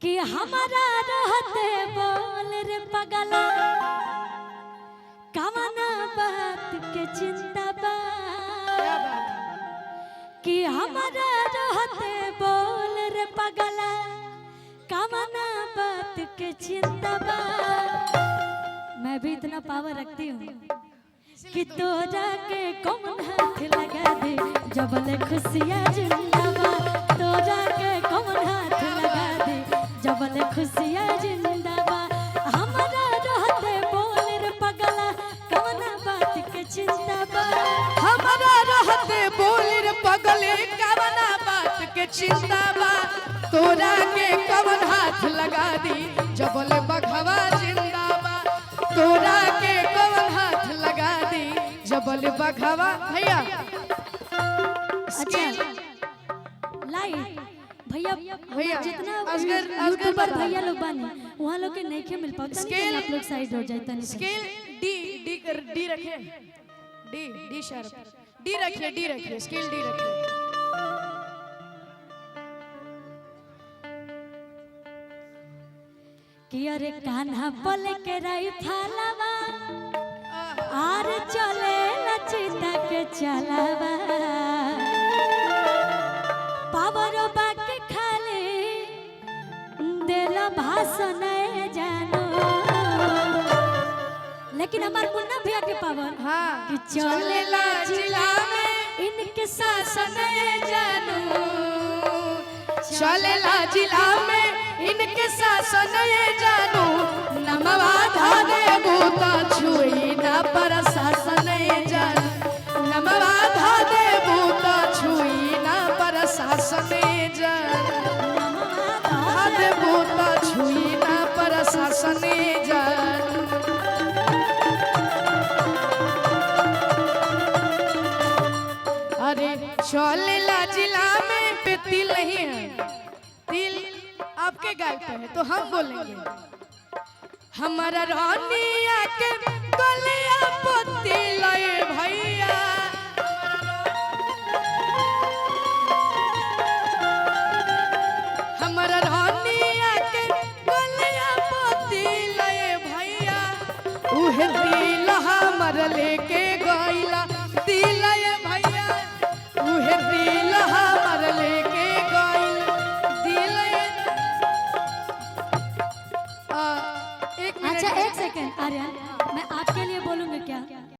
कि हमारा रहते बोल रे पगला, कवना बात के चिंता बा। क्या बात है। कि हमारा रहते बोल रे पगला, कवना बात के चिंता बा। मैं भी इतना पावर रखती हूँ कि तोरा के कौन हाथ लगा दे जबल खुशियाँ जिंदाबा। तोरा के कौन हाथ लगा दे जबल खुशियाँ जिंदाबा। हमारा रहते बोल रे पगला, कवना बात के चिंता बा। हमारा रहते बोल रे पगले, कवना बात के चिंता बा। तोरा के कवन हाथ लगा दी जबल बघवा जिंदा बा। तोरा के कवन हाथ लगा दी जबल बघवा। भैया अच्छा लाइट भैया, भैया, जितना असगर यूट्यूबर बता। भैया लोग बानी वहाँ लोग के नहीं मिल पाता। स्केल- आप लोग साइड हो जाए तनी। स्केल डी डी कर डी रखे, डी डी शार्प डी रखिए, डी रखिए, स्केल डी रखिए। कि अरे कान्हा पल के राई फालावा, आर चले लचिता के चलावा। पावर बाके खाली देल भाषण जानो, लेकिन हमार मुन्ना भैया के पावर हाँ कि चलेला जिला में इनके शासन जानू, चलेला जिला में इनके शासन ये जानू। नमवा धाने भूता छुई ना पर शासन ये जानू। नमवा धाने भूता छुई ना पर शासन ये जानू। धाने भूता छुई ना पर शासन ये जानू। अरे चलेला जिला में पे तिल नहीं है, तिल आपके गाल पे है तो हम बोलेंगे। हमारा रानिया के गलिया पोती लए भैया।